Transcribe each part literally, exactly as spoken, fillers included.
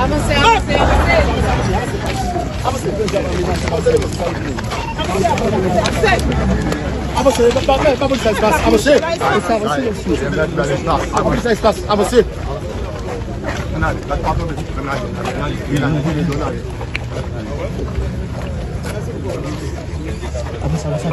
Avanse, avanse, avanse. Avanse, pa, pa, pa, pa, pa, avanse. Avanse, avanse, avanse. Avanse, avanse, avanse. Avanse, avanse.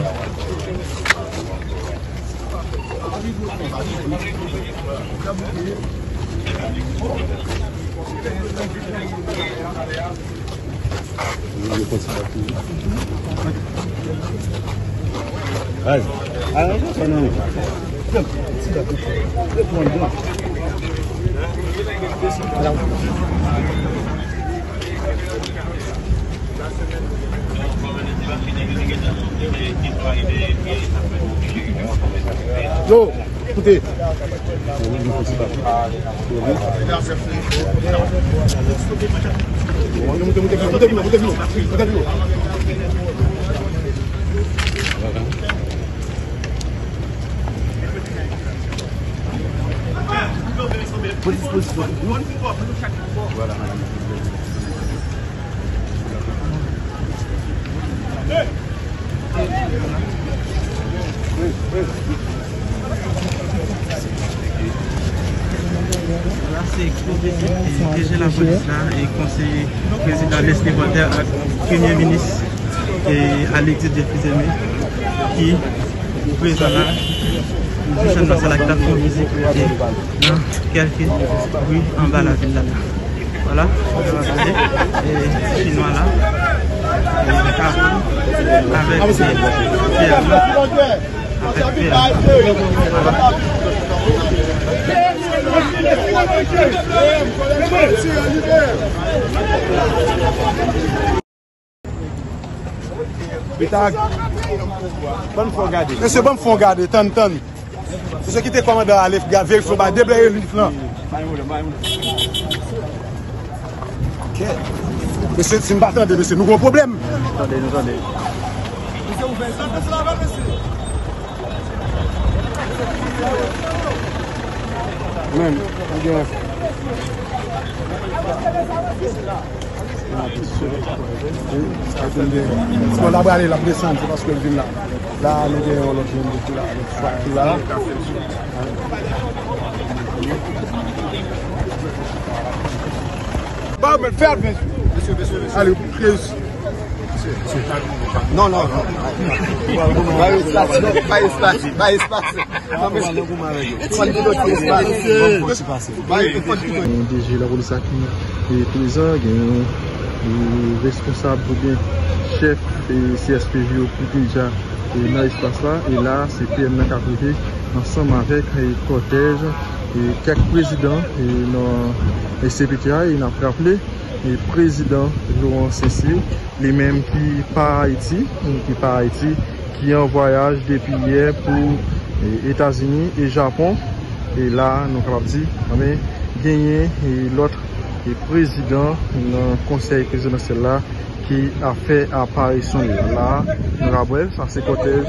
Yo, koute. La se ekspoze DG lapolis la e konseye prezidan Leslie Voltaire ak premye minis e Alexis Depuytrémyot ki prezan la, jis nan sal la ki t ap fè yon vizit e nan kèlke ri anba lavil la. Vwala, nou va gade, e, ti chinwa la, e, avèk, e, P M nan, avèk P M nan. Vwala. Bitag, ban m fè w gade. Mesye, ban m fè w gade, tann, tann. Mesye, kite kòmandan ale, verifye w ba debleye lif lan. Mesye, si m pa tande, mesye, nou gon pwoblèm. Tande, nou tande. Men, nou gen Bon, l ap rale, l ap desann, se paske l vin la. La, nou gen yon lòt jèn ki la, avèk swag ki la. Ba, men fè advance. Ale, Chris. Non, non, non. Bay espas, non, bay espas, bay espas. Gen D G lapolis la ki, e, prezan, gen, e, responsab oubyen chèf, e, C S P J yo ki deja, e, nan espas la. E la, se P M nan k ap rive ansanm avèk, e, kòtèj, e, kèk prezidan, e, nan, e, C P T a. E n ap raple, e, prezidan Laurent Cessé, li menm ki pa Ayiti, ki pa Ayiti, ki an vwayaj depi yè pou, e, Etazini e Japon. E la, nou kapab di, anben, genyen, e, lòt, e, prezidan nan konsèy prezidansyèl la ki ap fè aparisyon li la. La, nou ka wè, sa se kòtèj,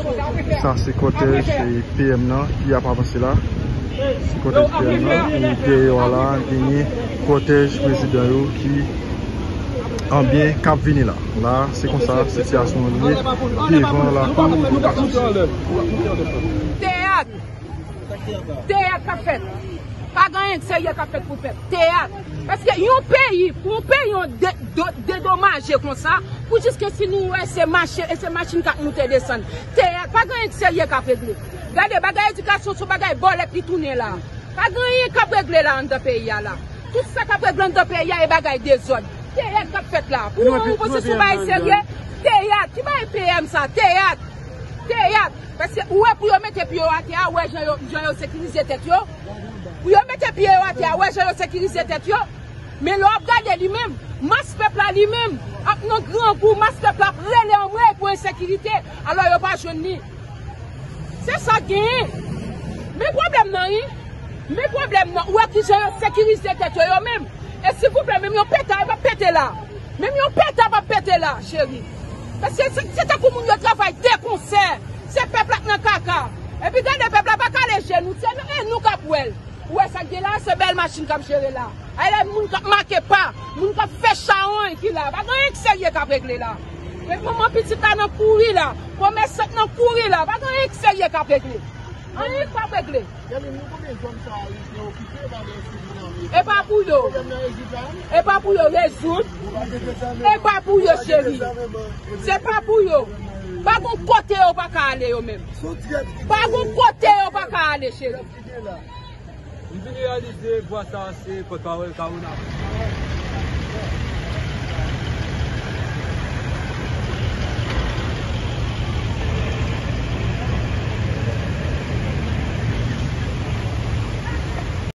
sa se kòtèj, e, P M nan ki ap avanse la. Se kòtèj P M nan, e dèyè w la, genyen kòtèj prezidan yo ki anbyen k ap vini la. La, se konsa sitiyasyon an ye devan lakou. Teyat! Teyat k ap fèt! Pa gen anyen k serye k ap fèt pou pèp. Teyat! Paske yon peyi, pou yon peyi yon de, de, dedomaje konsa, pou jiske si nou wè se mache, e se machin k ap moute desann. Teyat! Pa gen anyen k serye k ap regle. Gade, bagay edikasyon se yon bagay bòlèt li tounen la. Pa gen anyen k ap regle la anndan peyi a la. Tout sa k ap regle anndan peyi a e bagay dezòd. Teyat k ap fèt la. Pou ou, pou se sou bagay serye, teyat. Ki bagay P M sa? Teyat. Teyat. Paske ou wè pou yo mete pye yo atè a, ou wè jan yo, jan yo sekirize tèt yo. Pou yo mete pye yo atè a, ou wè jan yo sekirize tèt yo. Men lè w ap gade li menm, mas pèp la li menm ap nan grangou, mas pèp la ap rele anmwey pou ensekirite, alò yo pa jwenn li. Se sa k genyen. Men pwoblèm nan, wi. Men pwoblèm nan. Ou wè kijan yo sekirize tèt yo, yo menm. E silvouplè, menm yon peta, yo p ap pete la. Menm yon peta p ap pete la, cheri. Paske se, se tankou moun yo travay de konsè. Se pèp la k nan kaka. Epi gade, pèp la pa ka ale Chè nou, se nou, e nou k ap wè l. Ou wè sa k gen la, se bèl machin k ap jere la. Ay lè moun k ap make pa, moun k ap fè chawony ki la. Pa gen anyen k serye k ap regle la. Men manman pitit la nan kouri la. Komèsant nan kouri la. Pa gen anyen k serye k ap regle. Anyen k p ap regle. E pa pou yo. E pa pou yo rezoud. E pa pou yo, cheri. Se pa pou yo. Pa gon kote yo pa ka ale yo menm. Pa gon kote yo pa ka ale, cheri. M vin reyalize vwa sa a se pòtpawòl Kawona.